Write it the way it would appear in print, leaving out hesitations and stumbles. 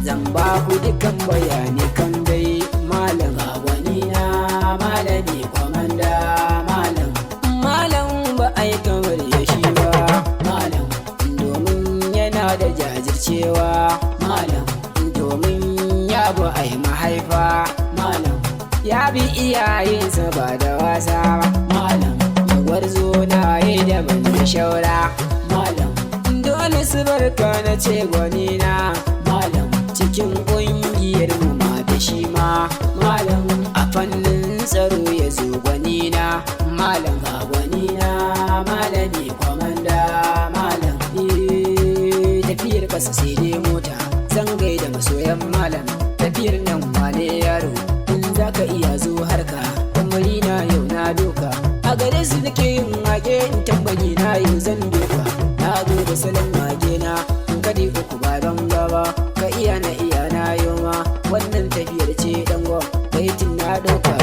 Zan ba ku dukkan bayani kan dai malam. Ga gwani na malami kwamanda malam. Malam ba ai kamar ya shi ba. Malam. Domin yana da jajircewa. Malam. Domin ya bi ai mahaifa. Malam. Ya bi iyayensa ba da wasa ba. Malam. Gwarzo na yi daban da shaura. Malam. Dole su barka na ce gwani na. Malam. Cikin ƙungiyar mu ma da shi ma. Malam. A fannin tsaro ya zo gwani na malam. Ga gwani na malami kwamanda malam. Eh, tafiyar kasa sai dai mota. Zan gaida masoyan malam. Tafiyar nan wane yaro, in za ka iya zo harka. Tambari na yau na doka, a gare su nake yin wake. In tambari na yau zan doka, na zo da salon wake na. In kadi uku ba ban gaba, ka iya na iya na yau ma. Wannan tafiyar ce dango baitin na doka.